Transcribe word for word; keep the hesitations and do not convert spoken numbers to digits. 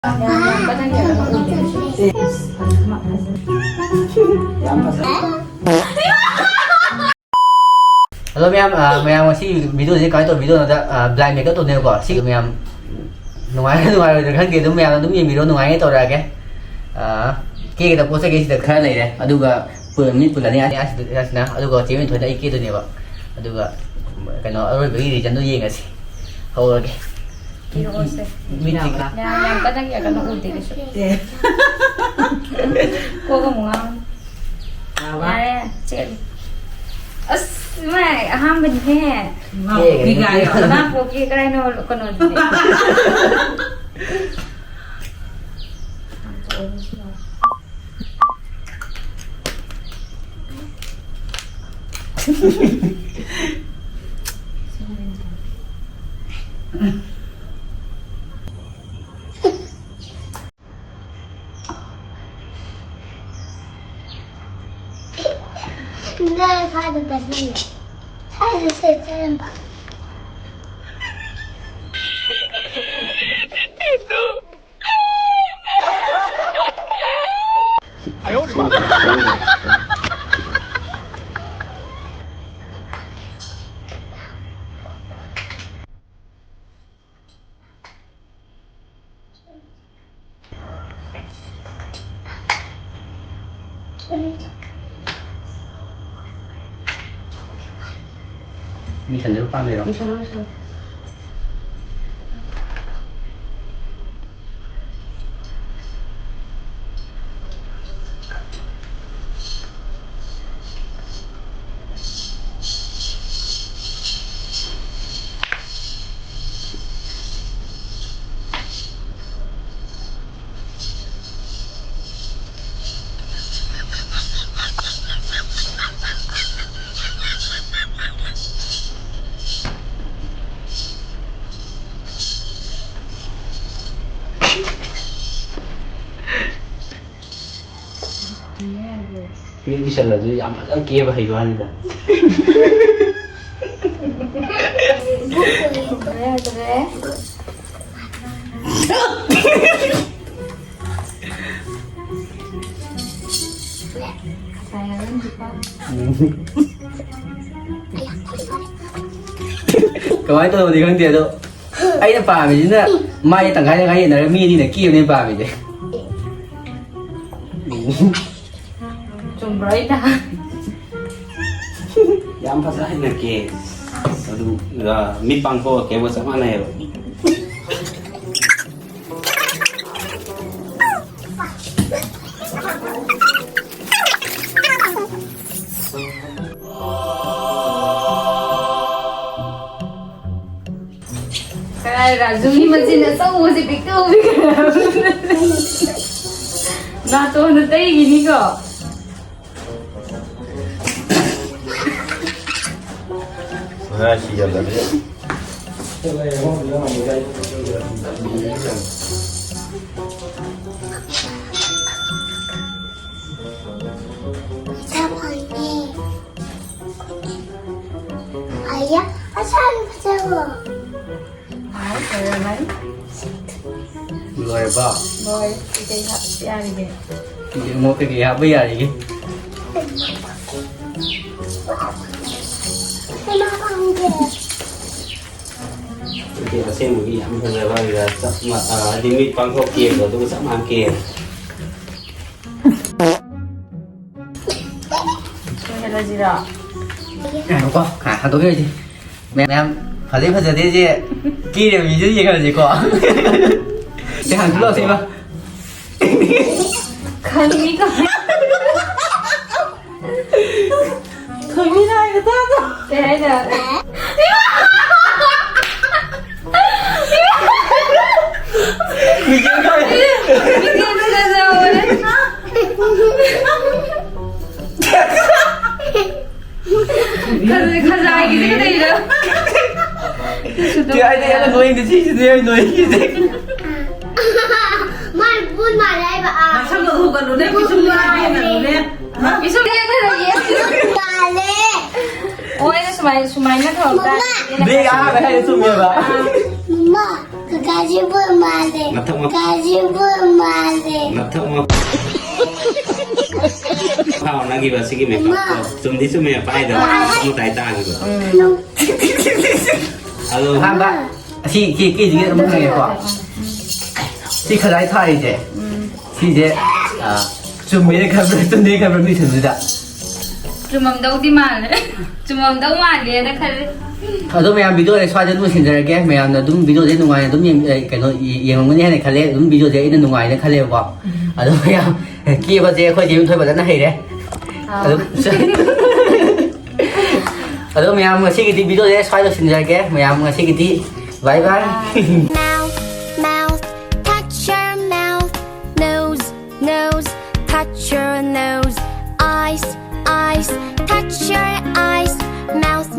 Hello ꯃꯌꯥꯝ, ꯑ, ꯃꯌꯥꯝ ꯉꯁꯤ ꯚꯤꯗꯤꯑꯣꯁꯦ ꯀꯃꯥꯏꯅ ꯇꯧꯕ ꯚꯤꯗꯤꯑꯣꯅꯣꯗ, ꯑ, blind makeup ꯇꯧꯅꯦꯕꯀꯣ꯫ ꯁꯤ ꯃꯌꯥꯝ ꯅꯨꯡꯉꯥꯏ ꯅꯨꯡꯉꯥꯏꯔꯣꯏꯗ꯭ꯔꯥ ꯈꯪꯗꯦ, ꯑꯗꯨꯝ ꯃꯌꯥꯝ ꯑꯗꯨꯝ ꯌꯦꯡꯕꯤꯔꯣ, ꯅꯨꯡꯉꯥꯏꯅꯦ ꯇꯧꯔꯛꯑꯒꯦ꯫ ꯑ, ꯀꯦꯒꯗꯕ ꯄꯣꯠ ꯆꯩ ꯁꯤꯗ ꯈꯔ ꯂꯩꯔꯦ, ꯑꯗꯨꯒ ꯄꯨ-, ꯃꯤ ꯄꯨꯜꯂꯅꯤ ꯑꯁꯤꯗ, ꯑꯁꯤꯅ, ꯑꯗꯨꯒ ꯆꯦ ꯃꯤꯊꯣꯏꯅ ꯑꯩ ꯀꯦꯗꯣꯏꯅꯦꯕ꯫ ꯑꯗꯨꯒ ꯀꯩꯅꯣ ꯑꯔꯣꯏꯕꯒꯤ reasonꯗꯣ ꯌꯦꯡꯉꯁꯤ꯫ ꯍꯧꯔꯒꯦ꯫ ꯄꯤꯔꯛꯑꯣꯁꯦ꯫ ꯃꯤꯠꯁꯤ ꯌꯥꯝ, ꯌꯥꯝ ꯀꯟꯅ ꯀꯩꯅꯣ ꯎꯗꯦ ꯀꯩꯁꯨ꯫ ꯑꯦ꯫ ꯀꯣꯛ ꯑꯃꯨꯛ ꯉꯥꯎꯔꯦ꯫ ꯌꯥꯔꯕ? ꯌꯥꯔꯦ, ꯆꯦꯜꯂꯦ꯫ ꯑꯁ, ꯏꯃꯥꯏ, ꯑꯍꯥꯟꯕꯅꯤꯍꯦ꯫ ꯏꯃꯥ ꯄꯣꯛꯄꯤ ꯀꯥꯏꯌꯣ꯫ ꯏꯃꯥ ꯄꯣꯛꯄꯤ ꯀꯗꯥꯏꯅꯣ ꯀꯩꯅꯣꯗꯨꯗꯤ? ꯁ꯭ꯋꯥꯏꯗ ꯇꯩꯁꯜꯂꯦ꯫ ꯁ꯭ꯋꯥꯏꯗ ꯁꯦꯠꯆꯔꯝꯕ꯫ ꯃꯤ ꯁꯟꯗꯦ ꯄꯥꯝꯃꯤꯔꯣ? ꯃꯤ ꯁꯟꯗꯦ ꯄꯥꯝꯃꯤ꯫ ꯀꯦꯕꯤ ꯁꯜꯂꯁꯨ ꯌꯥꯝ ꯐꯖꯅ ꯀꯦꯕ ꯍꯩꯕ ꯋꯥꯅꯤꯗ꯫ ꯐꯖꯔꯦ, ꯐꯖꯔꯦ꯫ ꯀꯃꯥꯏꯅ ꯇꯧꯕꯅꯣꯗꯤ ꯈꯪꯗꯦ, ꯑꯗꯣ ꯑꯩꯅ ꯄꯥꯝꯃꯤꯁꯤꯅ ꯃꯥꯏ ꯇꯪꯈꯥꯏ ꯇꯪꯈꯥꯏ ꯌꯦꯟꯅꯔꯒ ꯃꯤ ꯑꯅꯤꯅ ꯀꯦꯕꯅꯦ ꯄꯥꯝꯃꯤꯁꯦ꯫ ꯆꯨꯝꯕ꯭ꯔꯣ ꯑꯩꯅ? ꯌꯥꯝ ꯐꯖ ꯍꯩꯅ ꯀꯦ꯫ ꯑꯗꯨ, ꯑ, ꯃꯤꯠ ꯄꯥꯡꯊꯣꯛꯑ ꯀꯦꯕꯒ ꯆꯞ ꯃꯥꯟꯅꯩꯌꯦꯕ꯫ ꯀꯔꯥꯏ ꯔꯥꯖꯨꯒꯤ ꯃꯆꯤꯟ ꯑꯆꯧꯕꯁꯦ ꯄꯤꯛꯇꯨ ꯄꯤꯛꯈ꯭ꯔꯦ꯫ ꯅꯥꯇꯣꯟꯗ ꯇꯩꯒꯤꯅꯤꯀꯣ꯫ ꯉꯥ ꯁꯤ ꯌꯥꯜꯂꯗꯤ꯫ ꯄꯩꯁꯥ ꯐꯪꯉꯦ꯫ ꯑꯌꯥ, ꯄꯩꯁꯥꯒꯤ ꯐꯖꯕ꯫ ꯍꯥꯎ, ꯂꯣꯏꯔꯕꯅꯤ꯫ ꯂꯣꯏꯔꯕ? ꯂꯣꯏꯔꯦ꯫ ꯀꯩꯀꯩ ꯍꯥꯞꯄ ꯌꯥꯔꯤꯒꯦ? ꯌꯦꯡꯉꯣ, ꯀꯩꯀꯩ ꯍꯥꯞꯄ ꯌꯥꯔꯤꯒꯦ? ꯏꯃꯥ ꯄꯥꯝꯗꯦ꯫ ꯑꯗꯨꯗꯤ ꯑꯁꯦꯡꯕꯒꯤ ꯌꯥꯝ ꯐꯖꯕ ꯑꯗꯨꯗ ꯆꯞ ꯃꯥ-, ꯑ, ꯍꯥꯏꯗꯤ ꯃꯤꯠ ꯄꯥꯡꯊꯣꯛ ꯀꯦꯕꯗꯣ ꯑꯗꯨꯒ ꯆꯞ ꯃꯥꯟꯅ ꯀꯦ꯫ ꯂꯣꯏꯍꯜꯂꯁꯤꯔꯣ? ꯉꯥꯏꯈꯣꯀꯣ, ꯉꯥꯏ-, ꯍꯟꯗꯣꯛꯈꯤꯔꯣꯏꯁꯤ꯫ ꯃꯌꯥꯝ, ꯃꯌꯥꯝ, ꯐꯖꯩ ꯐꯖꯗꯦꯁꯦ ꯀꯦꯔꯤꯕ ꯃꯤꯁꯦ ꯌꯦꯡꯍꯜꯂꯁꯤꯀꯣ꯫ ꯁꯤ ꯍꯥꯟꯅ ꯊꯣꯛꯂꯛꯑꯣ, ꯁꯤ ꯏꯃꯥ꯫ ꯈꯪꯉꯤ, ꯈꯪꯉꯤ꯫ ꯈꯪꯉꯤ ꯍꯥꯏꯕ ꯇꯥꯗ꯭ꯔꯣ? ꯀꯩ ꯍꯥꯏꯅꯣ? ꯃꯤꯡꯁꯦꯜ ꯀꯥꯏ? ꯃꯤꯡꯁꯦꯜ ꯐꯖꯍꯧꯔꯦ꯫ ꯈꯖ-, ꯈꯖꯥꯏꯒꯤꯁꯦ ꯀꯩꯗꯧꯔꯤꯅꯣ? ꯀꯩ ꯍꯥꯏꯗꯤ ꯌꯥꯝꯅ ꯅꯣꯏꯗꯤ ꯁꯤꯁꯤꯗꯤ ꯌꯥꯝ ꯅꯣꯏꯒꯤꯁꯦ꯫ ꯃꯥꯅ ꯕꯨꯠ ꯃꯥꯜꯂꯦ ꯍꯥꯏꯕ, ꯑꯥ꯫ ꯅꯁꯝꯗꯣ ꯍꯨꯒꯠꯂꯨꯅꯦ, ꯄꯤꯁꯨꯝꯗꯣ ꯌꯦꯡꯍꯜꯂꯨꯅꯦ꯫ ꯄꯤꯁꯨꯝ ꯌꯦꯡꯍꯜꯂꯨꯅꯦ꯫ ꯃꯥꯜꯂꯦ꯫ ꯑꯣ, ꯑꯩꯅ ꯁꯨꯃꯥꯏ-, ꯁꯨꯃꯥꯏꯅ ꯇꯧꯔꯝ ꯇꯥꯔꯗꯤ꯫ ꯃꯥ꯫ ꯕꯦꯒ ꯑꯍꯥꯟꯕ ꯍꯥꯏꯗꯣ ꯆꯨꯝꯃꯦꯕ꯫ ꯃꯥ, ꯀꯀꯥꯁꯤ ꯕꯨꯠ ꯃꯥꯜꯂꯦ꯫ ꯃꯊꯛ ꯃ-, ꯀꯀꯥꯁꯤ ꯕꯨꯠ ꯃꯥꯜꯂꯦ꯫ ꯃꯊꯛ ꯃ-, ꯍꯣꯠꯅꯈꯤꯕ ꯁꯤꯒꯤ ꯃꯦꯀꯞꯇꯣ ꯆꯨꯝꯗꯤ ꯆꯨꯝꯃꯦ, ꯄꯥꯏꯗꯕ ꯃꯇꯥꯏ ꯇꯥꯈꯤꯕ꯫ ꯑꯗꯣ ꯑꯍꯥꯟꯕ ꯑꯁꯤ ꯀꯦꯛ ꯀꯦꯖꯤꯒꯤ ꯑꯗꯨꯝ ꯍꯪꯉꯦꯀꯣ꯫ ꯁꯤ ꯈꯖꯥꯏ ꯊꯥꯔꯤꯁꯦ, ꯁꯤꯁꯦ, ꯑ, ꯆꯨꯝꯃꯦꯅ ꯈꯟꯕ꯭ꯔꯥ ꯆꯨꯝꯗꯦꯅ ꯈꯟꯕ꯭ꯔꯥ ꯃꯤ ꯁꯤꯡꯁꯤꯗ? ꯆꯨꯝꯃꯝꯗꯧꯗꯤ ꯃꯥꯜꯂꯦ꯫ ꯆꯨꯝꯃꯝꯗꯧ ꯃꯥꯜꯂꯦꯅ ꯈꯜꯂꯦ꯫ ꯑꯗꯣ ꯃꯌꯥꯝ, ꯚꯤꯗꯤꯑꯣꯁꯦ ꯁ꯭ꯋꯥꯏꯗ ꯑꯗꯨꯝ ꯂꯣꯏꯁꯤꯟꯖꯔꯒꯦ꯫ ꯃꯌꯥꯝꯅ ꯑꯗꯨꯝ ꯚꯤꯗꯤꯑꯣꯁꯦ ꯅꯨꯡꯉꯥꯏꯅ ꯑꯗꯨꯝ ꯌꯦꯡ-, ꯑꯦ, ꯀꯩꯅꯣ, ꯌꯦ-, ꯌꯦꯡꯉꯝꯒꯅꯤ ꯍꯥꯏꯅ ꯈꯜꯂꯦ꯫ ꯑꯗꯨꯝ ꯚꯤꯗꯤꯑꯣꯁꯦ ꯑꯩꯅ ꯅꯨꯡꯉꯥꯏꯅ ꯈꯜꯂꯦꯕꯀꯣ꯫ ꯑꯗꯣ ꯃꯌꯥꯝ, ꯀꯦꯕꯁꯦ ꯑꯩꯈꯣꯏ ꯆꯦ ꯊꯣꯏ ꯐꯖꯅ ꯍꯩꯔꯦ꯫ ꯑꯗꯨꯝ ꯑꯗꯣ ꯃꯌꯥꯝ, ꯉꯁꯤꯒꯤꯗꯤ ꯚꯤꯗꯤꯑꯣꯁꯦ ꯁ꯭ꯋꯥꯏꯗ ꯂꯣꯏꯁꯤꯟꯖꯔꯒꯦ꯫ ꯃꯌꯥꯝ, ꯉꯁꯤꯒꯤꯗꯤ bye bye꯫ Mouth, mouth, touch your mouth. Nose, nose, touch your nose. Eyes, eyes, touch your eyes. Mouth,